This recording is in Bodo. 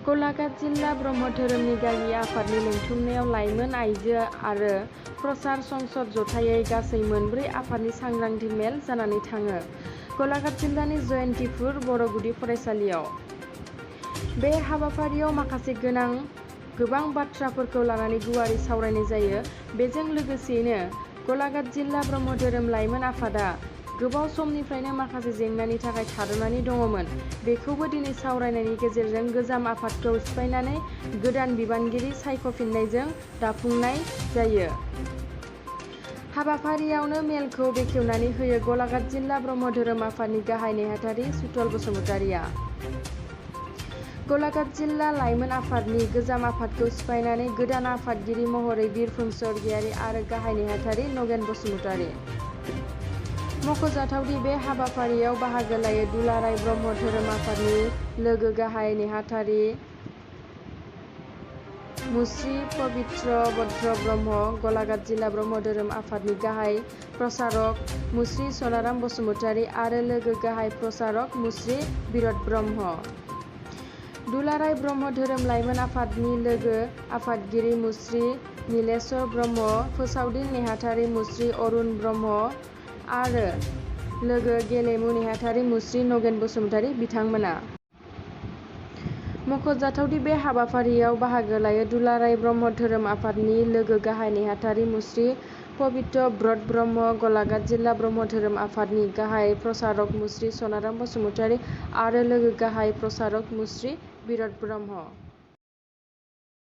गलाघाट जिल्ला ब्रह्म धोरोमनि गागि आफादनि लिंथुमनायाव लाइमोन, आइजो आरो प्रचार संसद जथायै गासै मोनब्रै आफादनि सांग्रांथि मेल जानानै थाङो। गलाघाट जिल्लानि जयन्तिपुर बर' गुदि फरायसालियाव। बे हाबाफारियाव माखासे गोबां बाथ्राफोरखौ लानानै गुवारै सावरायनाय जायो। बेजों लोगोसेयैनो गलाघाट जिल्ला ब्रह्म धोरोम लाइमोन आफादा गोबाव समनिफ्रायनो माखासे जेंनानि थाखाय थाद'नानै दङमोन। बेखौबो दिनै सावरायनायनि गेजेरजों गोजाम आफादखौ सिफायनानै गोदान बिबानगिरि सायख'फिननायजों दाफुंनाय जायो। हाबाफारियावनो मेलखौ बेखेवनानै होयो गलाघाट जिल्ला ब्रह्म धोरोम आफादनि गाहाय नेहाथारि सुतल बसुमतारिया। गलाघाट जिल्ला लाइमोन आफादनि गोजाम आफादखौ सिफायनानै गोदान आफादगिरि महरै बिरफुं स्वर्गियारि आरो गाहाय नेहाथारि नगेन बसुमतारि। मख'जाथावदि बे हाबाफारियाव बाहागो लायो दुलाराय ब्रह्म धोरोम आफादनि लोगो गाहाय नेहाथारि मुश्री पबित्र भद्र ब्रह्म, गलाघाट जिल्ला ब्रह्म धोरोम आफादनि गाहाय प्रचारक मुश्री सनाराम बसुमतारि आरो लोगो गाहाय प्रचारक मुश्री बिरद ब्रह्म। दुलाराय ब्रह्म धोरोम लाइमोन आफादनि लोगो आफादगिरि मुश्री नीलेश्वर ब्रह्म, फोसावदिं नेहाथारि मुश्री अरुण ब्रह्म आरो लोगो गेलेमु नेहाथारि मुश्री नगेन बसुमतारि बिथांमोना। मख'जाथावदि बे हाबाफारियाव बाहागो लायो दुलाराय ब्रह्म धोरोम आफादनि लोगो गाहाय नेहाथारि मुश्री पबित्र भद्र ब्रह्म, गलाघाट जिल्ला ब्रह्म धोरोम आफादनि गाहाय प्रचारक मुश्री सनाराम बसुमतारि आरो लोगो गाहाय प्रचारक मुश्री बिरद ब्रह्म।